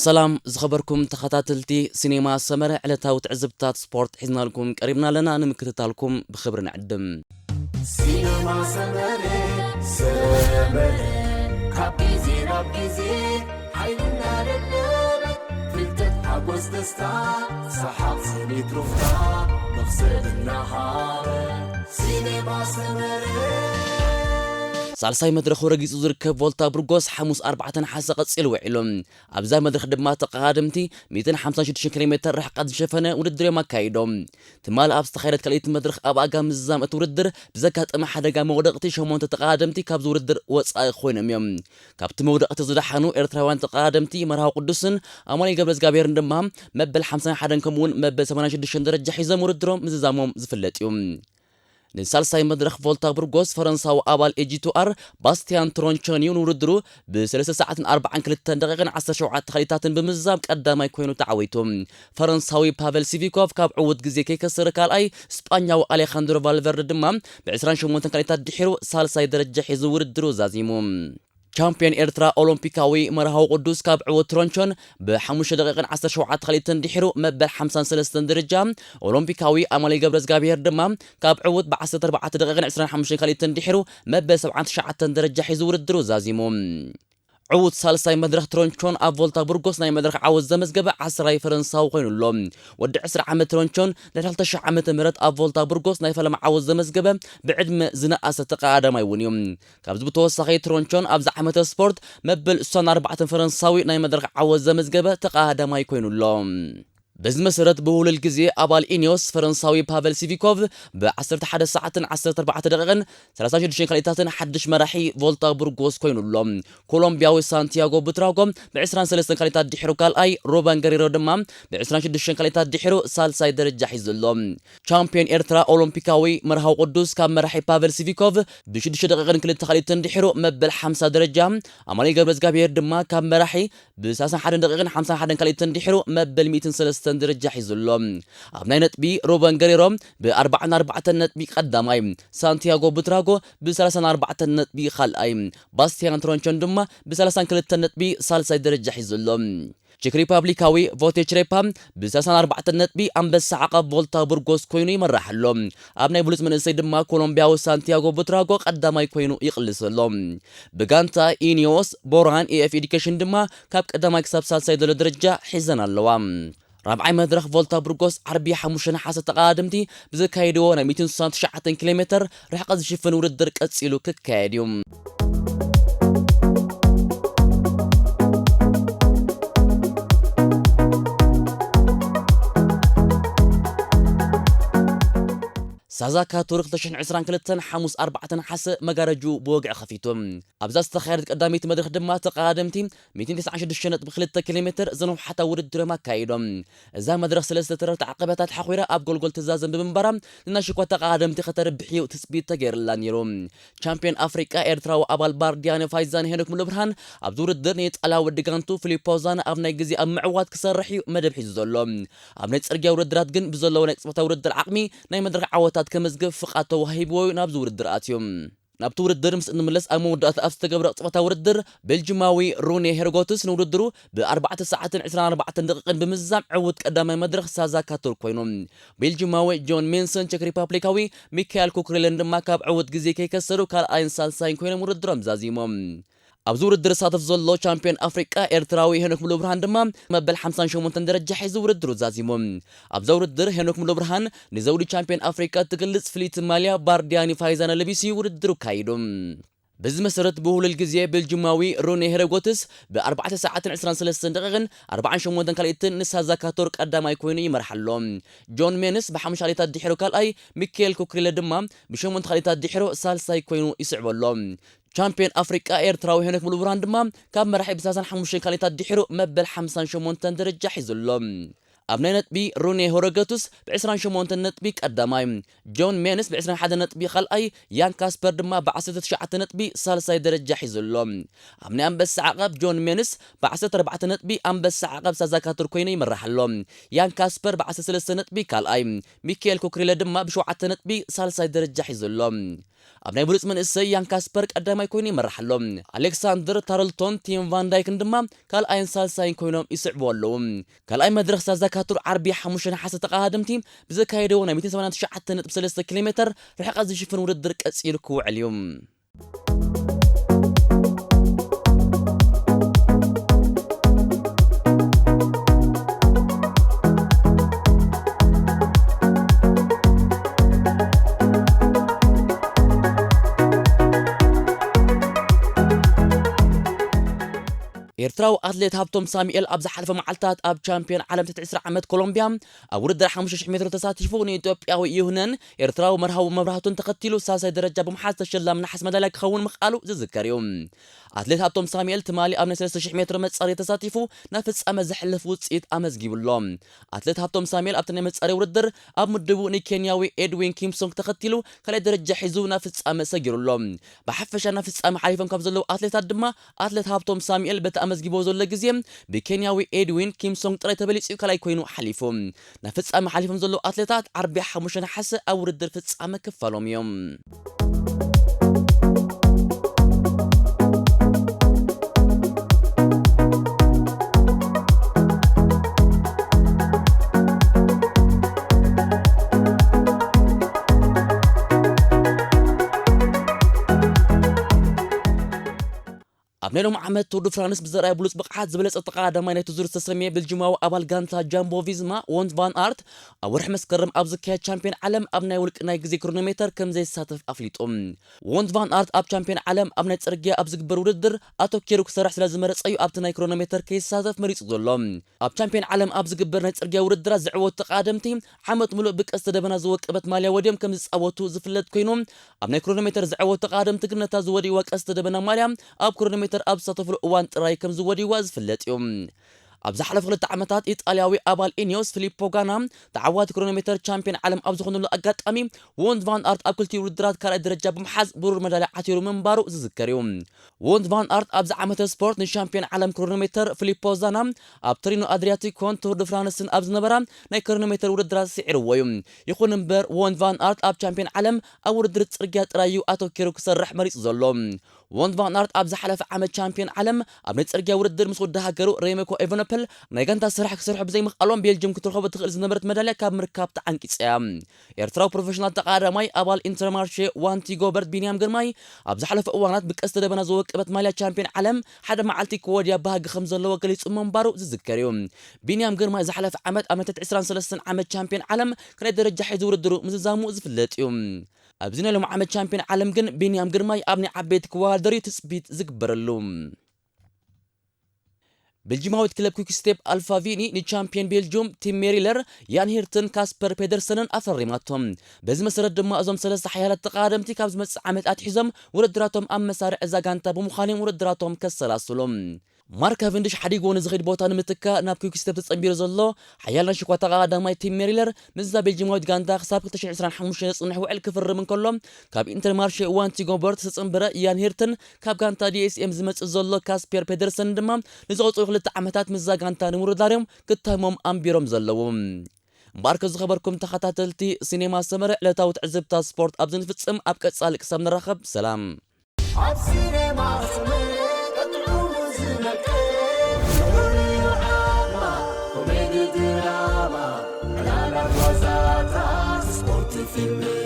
ሰላም ዝኸበርኩም ተኸታተልቲ ሲኔማ ሰመረ፣ ዕለታዊ ትዕዝብታት ስፖርት ሒዝናልኩም ቀሪብና ኣለና። ንምክትታልኩም ብኽብሪ ንዕድም። ሲኔማ ሰመረ፣ ሰመረ፣ ካብ ግዜ ናብ ግዜ ሓይልና ደለበ፣ ፍልጠት ሓጎስ ደስታ፣ ሰሓቕ ስኒት ሩፍታ፣ መኽሰብ እናሃበ፣ ሲኔማ ሰመረ። ሳልሳይ መድረኹ ረጊጹ ዝርከብ ቮልታ ብርጎስ ሓሙስ ኣርባዕተ ነሓሰ ቀጺሉ ውዒሉ። ኣብዛ መድረኽ ድማ ተቐዳደምቲ ሚእትን ሓምሳን ሽዱሽተን ኪሎ ሜተር ርሕቀት ዝሸፈነ ውድድር እዮም ኣካይዶም። ትማሊ ኣብ ዝተኻየደት ካልኣይቲ መድረኽ ኣብ ኣጋ ምዝዛም እቲ ውድድር ብዘጋጠመ ሓደጋ መውደቕቲ ሸሞንተ ተቐዳደምቲ ካብዚ ውድድር ወጻኢ ኮይኖም እዮም። ካብቲ መውደቕቲ ዝደሓኑ ኤርትራውያን ተቐዳደምቲ መርሃዊ ቅዱስን ኣማኑኤል ገብረዝጋብሔርን ድማ መበል ሓምሳን ሓደን ከምኡውን መበል ሰማንያን ሽዱሽተን ደረጃ ሒዞም ውድድሮም ምዝዛሞም ዝፍለጥ እዩ። ንሳልሳይ መድረኽ ቮልታ ብርጎስ ፈረንሳዊ ኣባል ኤጂ ቱ ኣር ባስቲያን ትሮንቸን እዩ ንውድድሩ ብሰለስተ ሰዓትን ኣርባዓን ክልተን ደቂቕን ዓሰርተ ሸውዓተ ተኸሊታትን ብምዝዛም ቀዳማይ ኮይኑ ተዓዊቱ። ፈረንሳዊ ፓቨል ሲቪኮቭ ካብ ዕዉት ግዜ ከይከስር ካልኣይ፣ ስጳኛዊ ኣሌኻንድሮ ቫልቨርደ ድማ ብ ዕስራን ሸሞንተን ከሊታት ድሒሩ ሳልሳይ ደረጃ ሒዙ ውድድሩ ዛዚሙ። ቻምፒዮን ኤርትራ ኦሎምፒካዊ መርሃዊ ቅዱስ ካብ ዕዉት ትሮንቾን ብሓሙሽተ ደቂቕን ዓሰርተ ሸውዓተ ከሊትን ድሒሩ መበል ሓምሳን ሰለስተን ደረጃ፣ ኦሎምፒካዊ ኣማኑኤል ገብረዝጋብሔር ድማ ካብ ዕዉት ብዓሰርተ ኣርባዕተ ደቂቕን ዕስራን ሓሙሽተን ከሊትን ድሒሩ መበል ሰብዓን ትሽዓተን ደረጃ ሒዙ ውድድሩ ዛዚሙ። ዕዉት ሳልሳይ መድረኽ ትሮንቾን ኣብ ቮልታ ቡርጎስ ናይ መድረኽ ዓወት ዘመዝገበ ዓስራይ ፈረንሳዊ ኮይኑ ኣሎ። ወዲ ዕስራ ዓመት ትሮንቾን ድሕሪ ክልተ ሽሕ ዓመተ ምህረት ኣብ ቮልታ ቡርጎስ ናይ ፈለማ ዓወት ዘመዝገበ ብዕድመ ዝነኣሰ ተቐዳዳማይ እውን እዩ። ካብዚ ብተወሳኺ ትሮንቾን ኣብዚ ዓመተ ስፖርት መበል ስሳን ኣርባዕተን ፈረንሳዊ ናይ መድረኽ ዓወት ዘመዝገበ ተቐዳዳማይ ኮይኑ ኣሎ። በዚ መሰረት ብውህሉል ግዜ ኣባል ኢኒዮስ ፈረንሳዊ ፓቨል ሲቪኮቭ ብ ዓሰርተ ሓደ ሰዓትን ዓሰርተ ኣርባዕተ ደቂቕን ሰላሳን ሽዱሽተን ካልኢታትን ሓድሽ መራሒ ቮልታ ቡርጎስ ኮይኑ ኣሎ። ኮሎምቢያዊ ሳንቲያጎ ቡትራጎ ብ ዕስራን ሰለስተን ካልኢታት ድሒሩ ካልኣይ፣ ሩበን ገሬሮ ድማ ብ ዕስራን ሽዱሽተን ካልኢታት ድሒሩ ሳልሳይ ደረጃ ሒዙ ኣሎ። ቻምፒዮን ኤርትራ ኦሎምፒካዊ መርሃዊ ቅዱስ ካብ መራሒ ፓቨል ሲቪኮቭ ብሽዱሽተ ደቂቕን ክልተ ካልኢትን ድሒሩ መበል ሓምሳ ደረጃ፣ ኣማኑኤል ገብረዝጋብሔር ድማ ካብ መራሒ ብሰላሳን ሓደን ደቂቕን ሓምሳን ሓደን ካልኢትን ድሒሩ መበል ሚእትን ሰለስተን ደረጃ ሒዙ ኣሎ። ኣብ ናይ ነጥቢ ሩበን ገሬሮ ብኣርባዓን ኣርባዕተን ነጥቢ ቀዳማይ፣ ሳንቲያጎ ቡትራጎ ብሰላሳን ኣርባዕተን ነጥቢ ካልኣይ፣ ባስቲያን ትሮንቾን ድማ ብሰላሳን ክልተን ነጥቢ ሳልሳይ ደረጃ ሒዙ ኣሎ። ቼክ ሪፓብሊካዊ ቮቴ ችሬፓ ብሰላሳን ኣርባዕተን ነጥቢ ኣንበሳ ዓቐብ ቮልታ ቡርጎስ ኮይኑ ይመርሕ ኣሎ። ኣብ ናይ ብሉጽ መንእሰይ ድማ ኮሎምቢያዊ ሳንቲያጎ ቡትራጎ ቀዳማይ ኮይኑ ይቕልስ ኣሎ። ብጋንታ ኢኒዮስ፣ ቦራን ኤኤፍ ኤዱኬሽን ድማ ካብ ቀዳማይ ክሳብ ሳልሳይ ዘሎ ደረጃ ሒዘን ኣለዋ። ራብዓይ መድረኽ ቮልታ ቡርጎስ ዓርቢ ሓሙሽተ ነሓሰ ተቐዳደምቲ ብዘካየድዎ ናይ ሚእትን ስሳን ትሽዓተን ኪሎ ሜተር ርሕቀት ዝሽፍን ውድድር ቀጺሉ ክካየድ እዩ። ሳዛካ ቱር ክልተ ሽሕን ዕስራን ክልተን ሓሙስ ኣርባዕተ ነሓሰ መጋረጁ ብወግዒ ከፊቱ። ኣብዛ ዝተኻየደት ቀዳመይቲ መድረኽ ድማ ተቐዳደምቲ ሚእትን ተስዓን ሽዱሽተን ነጥቢ ክልተ ኪሎ ሜተር ዘነውሓታ ውድድር እዮም ኣካይዶም። እዛ መድረኽ ሰለስተ ተረርቲ ዓቐበታት ሓኺራ ኣብ ጎልጎል ትዛዘም ብምንባራ፣ ንናይ ሽኳ ተቐዳደምቲ ከተርብሕ እዩ ትጽቢት ተገይርላ ነይሩ። ቻምፒዮን ኣፍሪቃ ኤርትራዊ ኣባል ባርዲያን ፋይዛን ሄኖክ ሙሉብርሃን ኣብዚ ውድድር ንኢጣልያዊ ወዲ ጋንቱ ፊሊፖ ዛና ኣብ ናይ ግዜ ኣብ ምዕዋት ክሰርሕ እዩ መደብ ሒዙ ዘሎ። ኣብ ናይ ጽርግያ ውድድራት ግን ብዘለዎ ናይ ቅጽበታዊ ውድድር ዓቕሚ ናይ መድረኽ ዓወታት ከመዝግብ ፍቓድ ተዋሂብዎ እዩ ናብዚ ውድድር ኣትዩ። ናብቲ ውድድር ምስ እንምለስ ኣብ መወዳእታ ኣብ ዝተገብረ ቅጽበታዊ ውድድር ቤልጅማዊ ሩኔ ሄርጎትስ ንውድድሩ ብ ኣርባዕተ ሰዓትን ዕስራን ኣርባዕተን ደቂቕን ብምዝዛም ዕዉት ቀዳማይ መድረኽ ሳዛካ ቱር ኮይኑ። ቤልጅማዊ ጆን ሜንሰን ቸክ ሪፓብሊካዊ ሚካኤል ኩክሬለን ድማ ካብ ዕዉት ግዜ ከይከሰሩ ካልኣይን ሳልሳይን ኮይኖም ውድድሮም ዛዚሞም። ኣብዚ ውድድር ዝሳተፍ ዘሎ ቻምፒዮን ኣፍሪቃ ኤርትራዊ ሄኖክ ሙሉብርሃን ድማ መበል ሓምሳን ሸሞንተን ደረጃ ሒዙ ውድድሩ ዛዚሙ። ኣብዛ ውድድር ሄኖክ ሙሉብርሃን ንዘውዲ ቻምፒዮን ኣፍሪቃ ትገልጽ ፍልይቲ ማልያ ባርዲያን ፋይዛን ለቢሱ እዩ ውድድሩ ኣካይዱ። በዚ መሰረት ብውህሉል ግዜ ቤልጅማዊ ሩኔ ሄረጎትስ ብ ኣርባዕተ ሰዓትን ዕስራን ሰለስተን ደቂቕን ኣርባዓን ሸሞንተን ካልኢትን ንሳዛካ ቱር ቀዳማይ ኮይኑ ይመርሕ ኣሎ። ጆን ሜንስ ብሓሙሽተ ካልኢታት ድሒሩ ካልኣይ፣ ሚካኤል ኩክሪለ ድማ ብሸሞንተ ካልኢታት ድሒሩ ሳልሳይ ኮይኑ ይስዕቦ ኣሎ። ቻምፒዮን ኣፍሪቃ ኤርትራዊ ሄኖክ ሙሉብርሃን ድማ ካብ መራሒ ብሰላሳን ሓሙሽተን ካልኢታት ድሒሩ መበል ሓምሳን ሸሞንተን ደረጃ ሒዙ ኣሎ። ኣብ ናይ ነጥቢ ሩኔ ሆረገቱስ ብ ዕስራን ሸሞንተን ነጥቢ ቀዳማይ፣ ጆን ሜንስ ብ ዕስራን ሓደን ነጥቢ ካልኣይ፣ ያን ካስፐር ድማ ብ ዓሰርተ ትሽዓተ ነጥቢ ሳልሳይ ደረጃ ሒዙ ኣሎ። ኣብ ናይ ኣንበሳ ዓቐብ ጆን ሜንስ ብ ዓሰርተ ኣርባዕተ ነጥቢ ኣንበሳ ዓቐብ ሳዛካቱር ኮይኑ ይመርሕ ኣሎ። ያን ካስፐር ብ ዓሰርተ ሰለስተ ነጥቢ ካልኣይ፣ ሚካኤል ኩክሪለ ድማ ብ ሸውዓተ ነጥቢ ሳልሳይ ደረጃ ሒዙ ኣሎ። ኣብ ናይ ብሉጽ መንእሰይ ያን ካስፐር ቀዳማይ ኮይኑ ይመርሕ ኣሎ። ኣሌክሳንደር ታርልቶን ቲም ቫን ዳይክን ድማ ካልኣይን ሳልሳይን ኮይኖም ይስዕቡ ኣለዉ። ካልኣይ መድረኽ ሳዛካቱር ዓርቢ ሓሙሽተ ነሓሰ ተቐዳደምቲ ብዘካየደዎ ናይ ሚእትን ሰማንያን ትሽዓተ ነጥቢ ሰለስተ ኪሎ ሜተር ርሕቀት ዝሽፍን ውድድር ቀጺሉ ክውዕል እዩ። ኤርትራዊ ኣትሌት ሃብቶም ሳሙኤል ኣብ ዝሓለፈ መዓልታት ኣብ ቻምፒዮን ዓለም ትሕቲ ዕስራ ዓመት ኮሎምቢያ ኣብ ውድድር ሓሙሽተ ሽሕ ሜትሮ ተሳቲፉ ንኢትዮጵያዊ ይሁነን ኤርትራዊ መርሃዊ መብራህቱን ተኸቲሉ ሳልሳይ ደረጃ ብምሓዝ ተሸላሚ ነሓስ መዳልያ ክኸውን ምኽኣሉ ዝዝከር እዩ። ኣትሌት ሃብቶም ሳሙኤል ትማሊ ኣብ ናይ ሰለስተ ሽሕ ሜትሮ መጻረይ ተሳቲፉ ናብ ፍጻመ ዘሕልፍ ውጽኢት ኣመዝጊቡ ኣሎ። ኣትሌት ሃብቶም ሳሙኤል ኣብቲ ናይ መጻረይ ውድድር ኣብ ምድቡ ንኬንያዊ ኤድዊን ኪምሶንግ ተኸቲሉ ካልኣይ ደረጃ ሒዙ ናብ ፍጻመ ሰጊሩ ኣሎ። ብሓፈሻ ናብ ፍጻመ ሓሊፎም ካብ ዘለዉ ኣትሌታት ድማ ኣትሌት ሃብቶም ሳሙኤል በቲ ኣመዝጊቦ ዘሎ ግዜ ብኬንያዊ ኤድዊን ኪምሶንግ ጥራይ ተበሊጹ ካልኣይ ኮይኑ ሓሊፉ። ናብ ፍጻመ ሓሊፎም ዘለዉ ኣትሌታት ዓርቢ ሓሙሽተ ነሓሰ ኣብ ውድድር ፍጻመ ክፋሎም እዮም። ኣብ ናይ ሎም ዓመት ቱር ድ ፍራንስ ብዘርኣየ ብሉጽ ብቕዓት ዝበለጸ ተቐዳዳማይ ናይቲ ዙር ዝተሰምየ ቤልጅማዊ ኣባል ጋንታ ጃምቦ ቪዝማ ዎንት ቫን ኣርት ኣብ ወርሒ መስከረም ኣብ ዝካየድ ቻምፒዮን ዓለም ኣብ ናይ ውልቂ ናይ ግዜ ክሮኖሜተር ከም ዘይሳተፍ ኣፍሊጡ። ዎንት ቫን ኣርት ኣብ ቻምፒዮን ዓለም ኣብ ናይ ጽርግያ ኣብ ዝግበር ውድድር ኣተኪሩ ክሰርሕ ስለ ዝመረጸ እዩ ኣብቲ ናይ ክሮኖሜተር ከይሳተፍ መሪጹ ዘሎ። ኣብ ቻምፒዮን ዓለም ኣብ ዝግበር ናይ ጽርግያ ውድድራት ዝዕወቱ ተቐዳደምቲ ዓመት ምሉእ ብቀስተ ደበና ዝወቀበት ማልያ ወድዮም ከም ዝጻወቱ ዝፍለጥ ኮይኑ፣ ኣብ ናይ ክሮኖሜተር ዝዕወቱ ተቐዳደምቲ ግን ነታ ዝወድይዋ ቀስተ ደበና ማልያ ኣብ ክሮኖሜተር ኣብ ዝሳተፍሉ እዋን ጥራይ ከም ዝወድይዋ ዝፍለጥ እዩ። ኣብ ዝሓለፉ ክልተ ዓመታት ኢጣልያዊ ኣባል ኢኒዮስ ፊሊፖ ጋና ተዓዋቲ ክሮኖሜተር ቻምፒዮን ዓለም ኣብ ዝኾነሉ ኣጋጣሚ፣ ዎንት ቫን ኣርት ኣብ ክልቲኡ ውድድራት ካልኣይ ደረጃ ብምሓዝ ብሩር መዳልያ ዓቲሩ ምንባሩ ዝዝከር እዩ። ዎንት ቫን ኣርት ኣብዚ ዓመተ ስፖርት ንሻምፒዮን ዓለም ክሮኖሜተር ፊሊፖ ዛና ኣብ ቶሪኖ ኣድሪያቲኮን ቱር ድ ፍራንስን ኣብ ዝነበራ ናይ ክሮኖሜተር ውድድራት ስዒርዎ እዩ። ይኹን እምበር፣ ዎንት ቫን ኣርት ኣብ ቻምፒዮን ዓለም ኣብ ውድድር ጽርግያ ጥራይ እዩ ኣተኪሩ ክሰርሕ መሪጹ ዘሎ። ዎንት ቫን ኣርት ኣብ ዝሓለፈ ዓመት ቻምፒዮን ዓለም ኣብ ናይ ጽርግያ ውድድር ምስ ወዲ ሃገሩ ሬሜኮ ኤቨኖፐል ናይ ጋንታ ስራሕ ክሰርሑ ብዘይምኽኣሎም ቤልጅም ክትረኸቦ ትኽእል ዝነበረት መዳልያ ካብ ምርካብ ተዓንቂጻ እያ። ኤርትራዊ ፕሮፌሽናል ተቐዳዳማይ ኣባል ኢንተርማርሼ ዋንቲ ጎበርት ቢንያም ግርማይ ኣብ ዝሓለፈ እዋናት ብቀስተ ደበና ዝወቀበት ማልያ ቻምፒዮን ዓለም ሓደ መዓልቲ ክወድያ ባህጊ ከም ዘለዎ ገሊጹ ምንባሩ ዝዝከር እዩ። ቢንያም ግርማይ ዝሓለፈ ዓመት ኣብ ናይ ትሕቲ ዕስራን ሰለስተን ዓመት ቻምፒዮን ዓለም ካልኣይ ደረጃ ሒዙ ውድድሩ ምዝዛሙ ዝፍለጥ እዩ። ኣብዚ ናይ ሎም ዓመት ቻምፒዮን ዓለም ግን ቢንያም ግርማይ ኣብ ናይ ዓበይቲ ክወዳደር እዩ ትጽቢት ዝግበረሉ። ቤልጂማዊት ክለብ ኩክ ስቴፕ ኣልፋ ቪኒ ንቻምፒዮን ቤልጂዩም ቲም ሜሪለር ያን ሂርትን ካስፐር ፔደርሰንን ኣፈሪማቶም። በዚ መሰረት ድማ እዞም ሰለስተ ሓያላት ተቐዳደምቲ ካብ ዝመጽእ ዓመት ኣትሒዞም ውድድራቶም ኣብ መሳርዕ እዛ ጋንታ ብምዃን እዮም ውድድራቶም ከሰላስሉ። ማርክ ካቨንዲሽ ሓዲግዎ ንዝኸይድ ቦታ ንምትካእ ናብ ኩክ ስቴፕ ተጸንቢሩ ዘሎ ሓያል ናይ ሽኳ ተቐዳዳማይ ቲም ሜሪለር ምስዛ ቤልጂማዊት ጋንታ ክሳብ ክልተ ሽሕ ዕስራን ሓሙሽተን ዘጽንሕ ውዕል ክፍርም እንከሎ፣ ካብ ኢንተርማርሼ ዋንቲ ጎበርት ዝተጸንበረ ያን ሂርትን ካብ ጋንታ ዲ ኤስ ኤም ዝመጽእ ዘሎ ካስፔር ፔደርሰን ድማ ንዝቐጽሉ ክልተ ዓመታት ምስዛ ጋንታ ንምውድዳር እዮም ክታሞም ኣንቢሮም ዘለዉ። እምበኣርከ ዝኸበርኩም ተኸታተልቲ ሲኔማ ሰመረ ዕለታዊ ትዕዝብታ ስፖርት ኣብዚ ንፍጽም። ኣብ ቀጻሊ ክሳብ ንራኸብ ሰላም። ኣብ ሲኔማ ሰመረ ቀጥዑ ዝመቀ ኮሜዲ ድራማ ዕላላት ዋዛታት ስፖርት ፊልም